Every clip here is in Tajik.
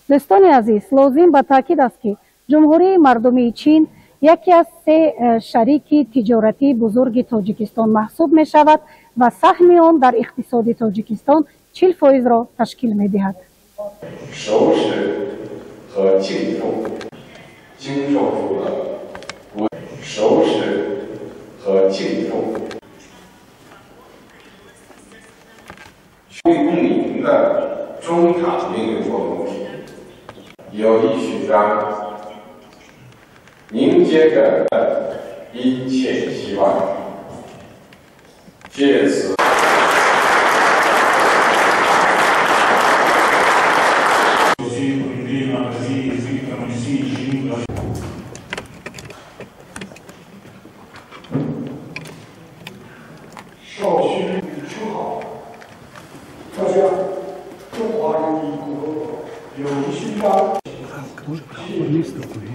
Дӯстони азиз, лозим ба таъкид аст, ки Ҷумҳурии Мардумии Чин яке аз се шарики тиҷоратии бузурги Тоҷикистон маҳсуб мешавад ва саҳми он дар иқтисоди Тоҷикистон 40%-ро ташкил медиҳад. 凝结着殷切希望，借此。少勋称号，大家，中华人民共和国友谊勋章。 2024年。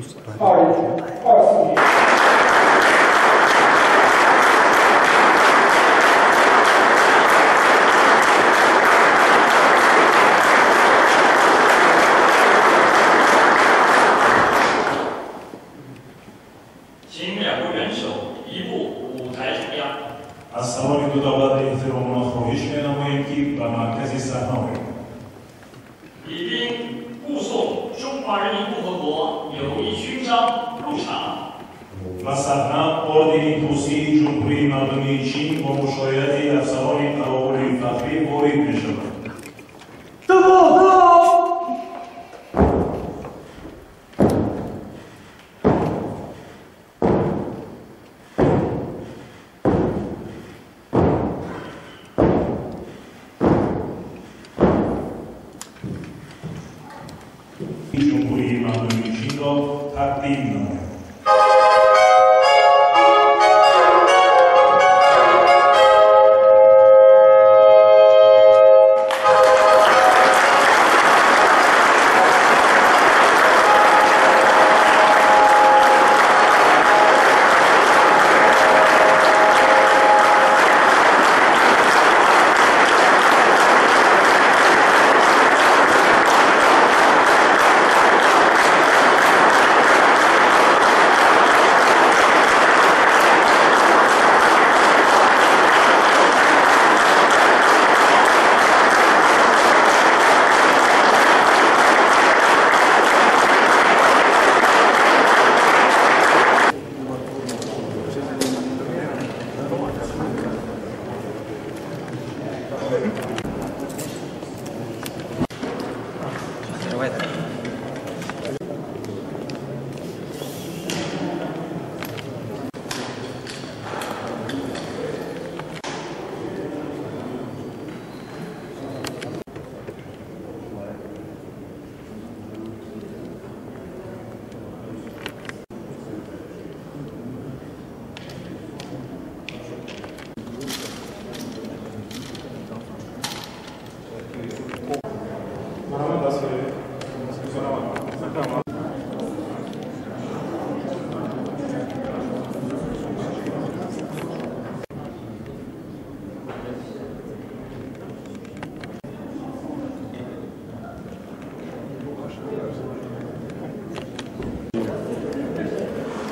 请两国元首移步舞台中央。 از تمام دو دولت احترام خواهش менамоем, ки ба маркази саҳна оянд. 礼宾护送中华人民共和国友谊勋章入场。 Ба саҳна ордени тӯсии Ҷумҳурии Мардумии Чин бо мушоҳидати афсарони қаровули фахрӣ ворид мешавад. Ҷумҳурии Мардумии Чинро тақдим намояд.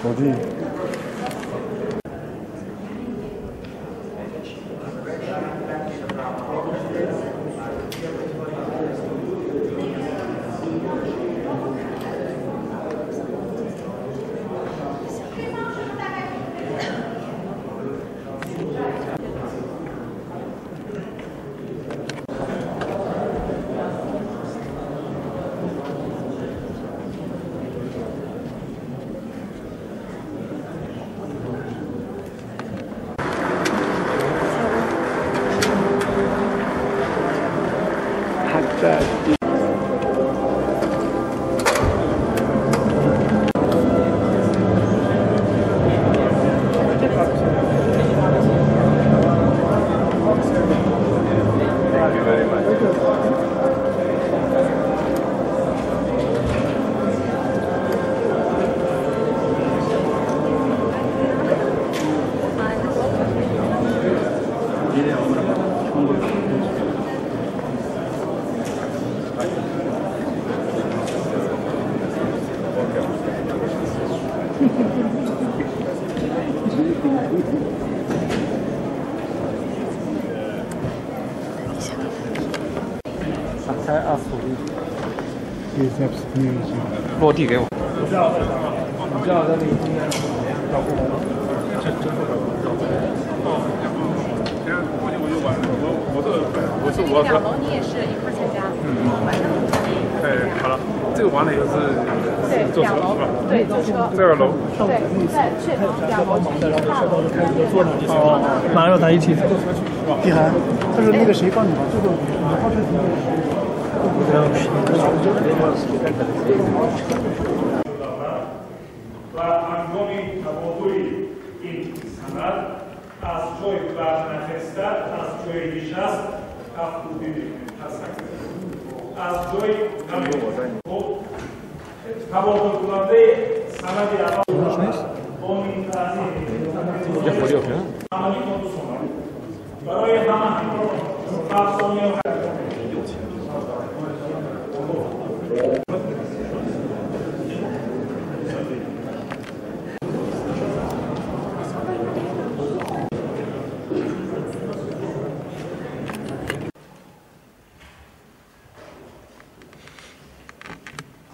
어디? 才25。落地给我。你知道在那个今天照顾吗？过去我就晚，我是我。两楼你也是一块参加，晚上哎，好了，这个完了以后是坐车是吧？对，坐车。这二楼。对，在去两楼大楼。哦，马上咱一起走。碧涵，他说那个谁帮你忙，这个 ва ҳангоми табодули ин санад аз ҷой барнахеста, аз ҷои нишаст кафкӯбӣ мекунем, аз ҷой табодулкунандаи санади аввал барои ҳама ҳафт сония.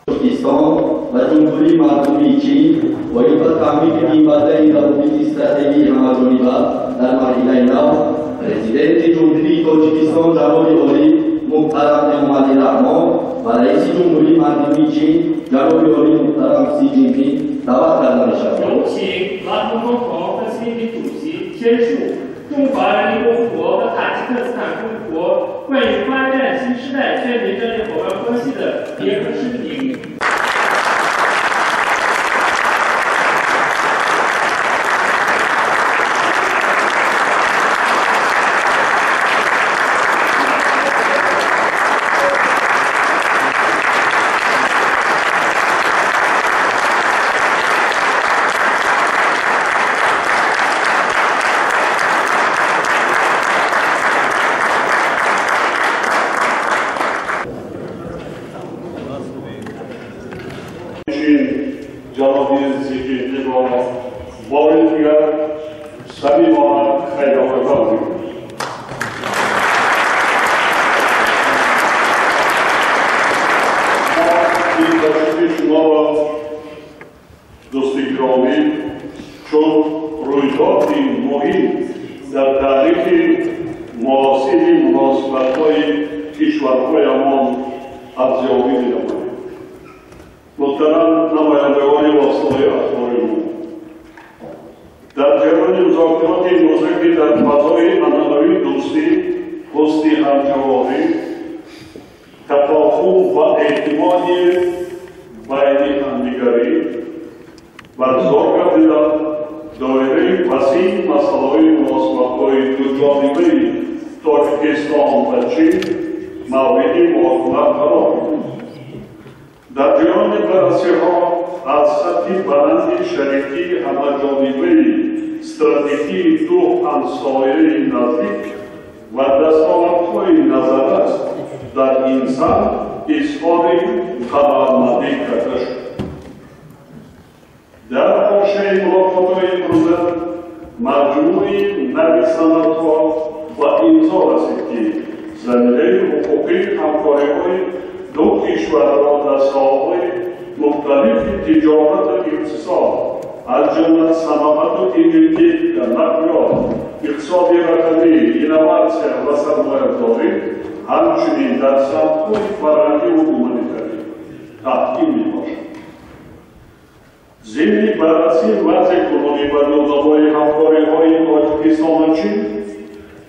тоҷикистон ва Ҷумҳурии Мардумии Чин оид ба таъмини минбаъдаи равобити стратегии ҳамаҷониба дар марҳилаи нав, Президенти Ҷумҳурии Тоҷикистон ҷаноби олӣ муҳтарам Эмомалӣ Раҳмон ва Раиси Ҷумҳурии Мардумии Чин ҷаноби олӣ муҳтарам Си Ҷинпин даъват карда мешавад. 有请拉通共和和习近平主席签署《中华人民共和国和塔吉克斯坦共和国关于发展新时代全面战略伙伴关系的联合声明》。 бори дигар самимона хайромақдам мекунем. Мо ин ташрифи шуморо, дӯсти гиромӣ, чун рӯйдоди муҳим дар таърихи муосири муносибатҳои кишварҳоямон арзёбӣ менамоем. Муҳтарам намояндагони воситаҳои ахбори умум, дар ҷараёни музокироти имрӯза, ки дар фазои анъанавии дӯстӣ, ҳусни ҳамҷаворӣ, тафоҳум ва эътимоди байни ҳамдигарӣ баргузор гардида, доираи васеи масъалаҳои муносибатҳои дуҷонибаи Тоҷикистон ва Чин мавриди муҳокима қарор гирифт. Дар ҷараёни баррасиҳо аз сатҳи баланди шарикии ҳамаҷонибаи стратегии ду ҳамсояи наздик ва дастовардҳои назаррас дар ин самт изҳори қаноатмандӣ карда шуд. Дар ҳошияи мулоқотҳои имрӯза маҷмӯи нави санадҳо ба имзо расид, ки заминаи ҳуқуқии ҳамкориҳои ду кишварро дар соҳаҳои мухталифи тиҷорату иқтисод, аз ҷумла саноату энергетика, нақлиёт, иқтисоди рақамӣ, инноватсия ва сармоягузорӣ, ҳамчунин дар самтҳои фарҳангиву гуманитарӣ таҳким мебошад. Зимни баррасии вазъи кунунӣ ва дурнамои ҳамкориҳои Тоҷикистону Чин,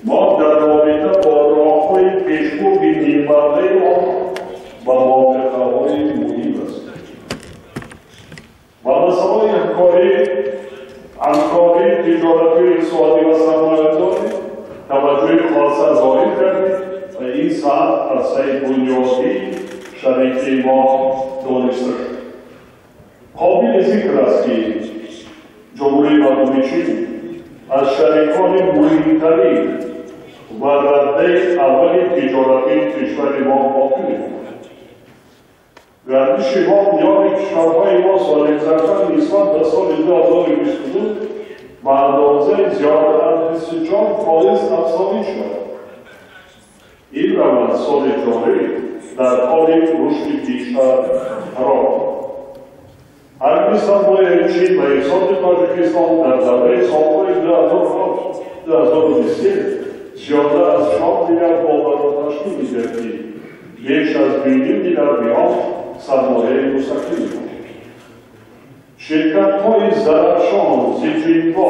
мо дар робита бо роҳҳои пешбурди минбаъдаи он ба мувофиқаҳои муҳим аст ва масъалаҳои ҳамкории тиҷоратию иқтисодӣ ва сармоягузорӣ таваҷҷӯҳи хоса зоҳир кардем ва ин самт арсаи бунёдии шарикии мо дониста шуд. Қобили зикр аст, ки Ҷумҳурии Мардумии Чин аз шарикони муҳимтарин ва раддаи аввали тиҷоратии кишвари мо боқӣ мемонад. Гардиши мо миёни кишварҳои мо соли гузашта нисбат ба соли 2022 ба андозаи зиёда аз 24% афзоиш ёфт. Ин раванд соли ҷорӣ дар ҳоли рушди бештар қарор дорад. Ҳаҷми сармояи Чин ба ҳисоби Тоҷикистон дар давраи солҳои 2007-2023 зиёда аз 4 миллиард долларро ташкил медиҳад, ки беш аз 2,5 миллиарди он сармояи мустақил мебошад. Ширкатҳои Зарафшон, Зиҷинбо,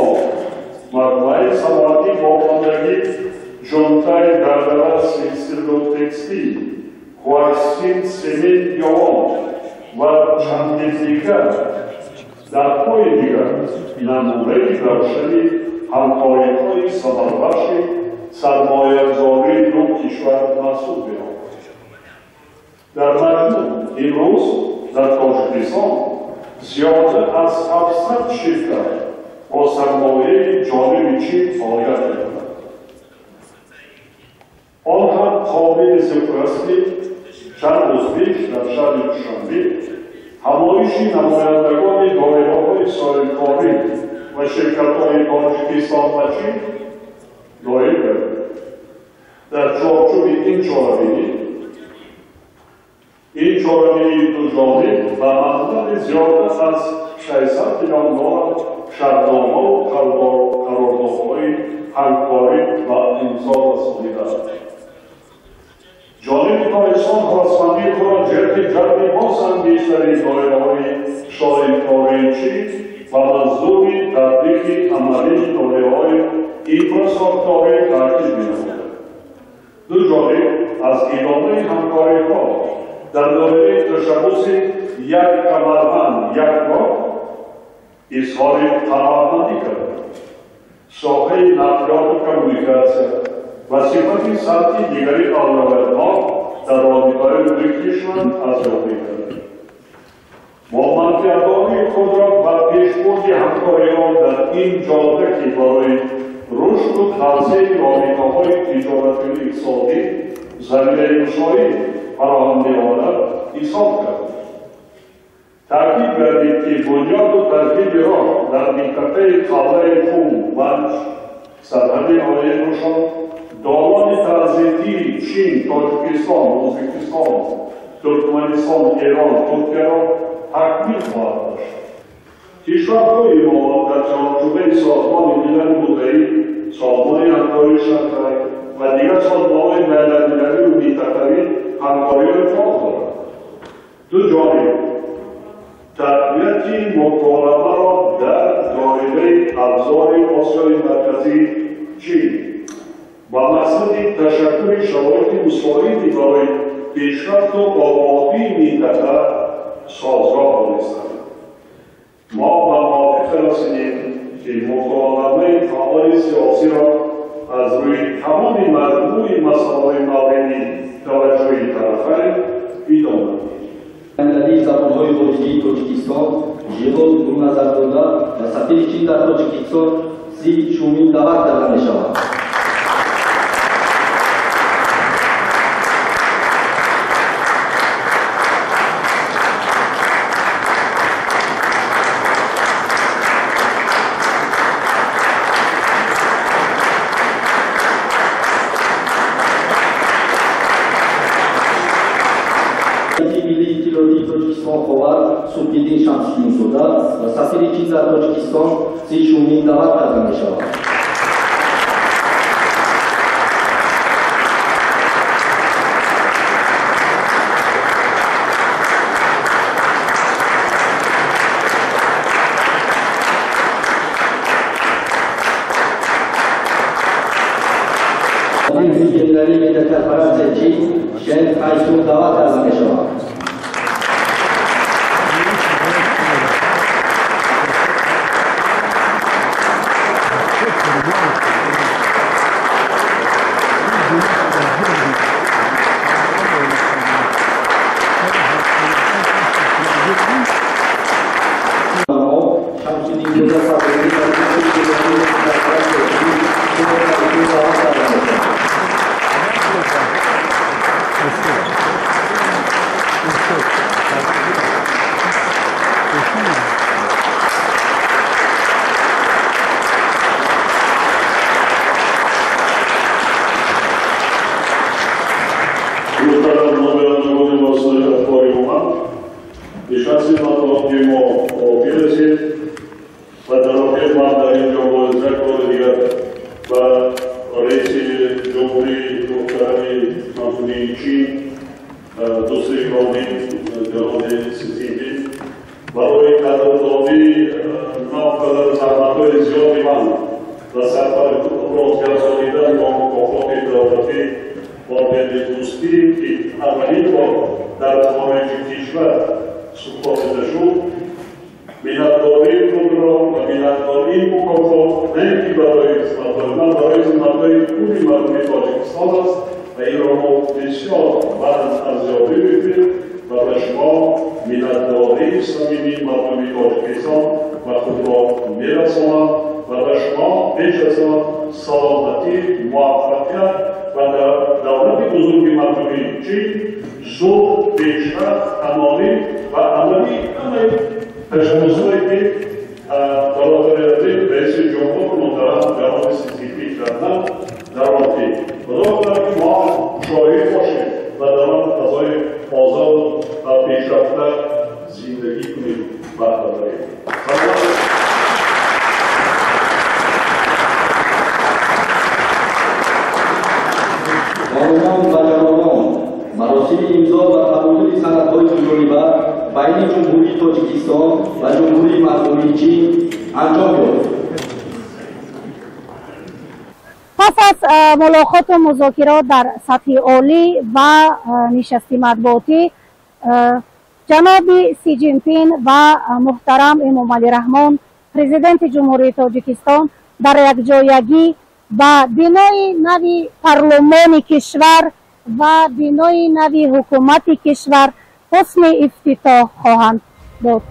маҷмӯаи саноатии бофандагӣ, Ҷунтай Дардара Силсилу Текстил, Хуаксин Семент Явон ва чанди дигар дарҳои дигар намунаи равшани ҳамкориҳои самарабахши сармоягузории ду кишвар маҳсуб меёбад. Дар маҷмӯъ имрӯз дар Тоҷикистон зиёда аз 700 ширкат бо сармояи ҷониби Чин фаъолият мекунад. Он ҳам қобили зикр аст, ки чанд рӯз пеш дар шаҳри Душанбе ҳамоиши намояндагони доираҳои соҳибкорӣ ва ширкатҳои Тоҷикистон ва Чин доир гардид. Дар чорчӯби ин чорабинии дуҷониб ба маблағи зиёда аз 600 миллион доллар шартномаву қарордодҳои ҳамкорӣ ба имзо расонидааст. Ҷониби Тоҷикистон ҳавасмандии худро ҷиҳати ҷалби боз ҳам бештари доираҳои соҳибкории Чин ва манзури татбиқи амалии доираҳои инфрасохторӣ таъкид менамояд. Ду ҷониб аз идомаи ҳамкориҳо дар доираи ташаббуси як камарбанд як роҳ изҳори қаноатмандӣ карданд. Соҳаи нақлиёту коммуникатсия ва сифати сатҳи дигари авлавиятнок дар робитаҳои ду кишвар арзёбӣ карданд. Мо манфиатдории худро ба пешбурди ҳамкориҳо дар ин ҷода, ки барои рушду тавсеаи робитаҳои тиҷоратию иқтисодӣ заминаи мусоид фароҳам меорад, ҳисоб кардем. Таъкид гардид, ки бунёду таркиби роҳ дар минтақаи қалъаи Хум Ванҷ, сарҳади ноҳияи Рӯшон, долони транзитии Чин, Тоҷикистон, Ӯзбекистон, Туркманистон, Эрон, Туркияро такмил хоҳад дошт. Кишварҳои мо дар чорчӯбаи Созмони Милали Муттаҳид, Созмони Ҳамкории Шанхай ва дигар созмонҳои байналмилалию минтақавӣ ҳамкориҳои фаъол доранд. Ду ҷониб тақвияти муколамаро дар доираи абзори Осиёи Марказии Чин ба мақсади ташаккули шароити мусоиди барои пешрафту ободии минтақа созгор донистанд. Мо ба мувофиқа расидем, ки муколамаи фаъоли сиёсиро аз рӯи тамоми маҷмӯи масъалаҳои мавриди таваҷҷӯҳи тарафайн идома диҳем. Миллии забонҳои хориҷии Тоҷикистон Жилол Гулназарзода ва сафири Чин дар Тоҷикистон Си Шумин даъват карда мешавад. Субҳиддин Шамсиддинзода ва сафири Чин дар Тоҷикистон Си Шумин даъват карда мешавад. Генералии медиакорпоратсияи Чин Шен Хайсун даъват карда мешавад. اینجا باز یک بار دیگر و رئیس جمهوری محترم مردمی چین دوست گرامی جناب سی جین پینگ برای قدردانی ناقدر زحمت‌های زیادی من و سفر رازگردانیدن با مکافات دولتی با دوستی که اولین بار در خارج کشور سپرده شد، منتداری خود را و منتداری مکافات نه که برای خدمت‌های من، برای خدمت‌های کل مردم تاجیکستان است و این را ما بسیار بلند ارزیابی می‌کنیم و به شما منتداری صمیمی مردم تاجیکستان و خود را می‌رسانم و به شما بیش از آن سلامتی، موفقیت و در دولت بزرگ مردمی چین زود، پیشرفت، تمامی و عملی همه تشبث‌هایی که برادر عزیز رئیس جمهور محترم جناب سی جین پینگ کردند در آن خدا کند که ما شاهد باشیم و در آن فضای آزاد و پیشرفته زندگی کنیم. برادر بانوان و جنابان، مراسم امضا و تبادل سندهای دوجانبه بین جمهوری تاجیکستان و جمهوری مردمی چین انجام یافت. پس از ملاقات و مذاکرات در سطح عالی و نشست مطبوعاتی، جناب سی جین پینگ و محترم امامعلی رحمان پرزیدنت جمهوری تاجیکستان در یک جایگی با بنای نوی پارلمان کشور و بنای نوی حکومت کشور حسن افتتاح خواهند داد.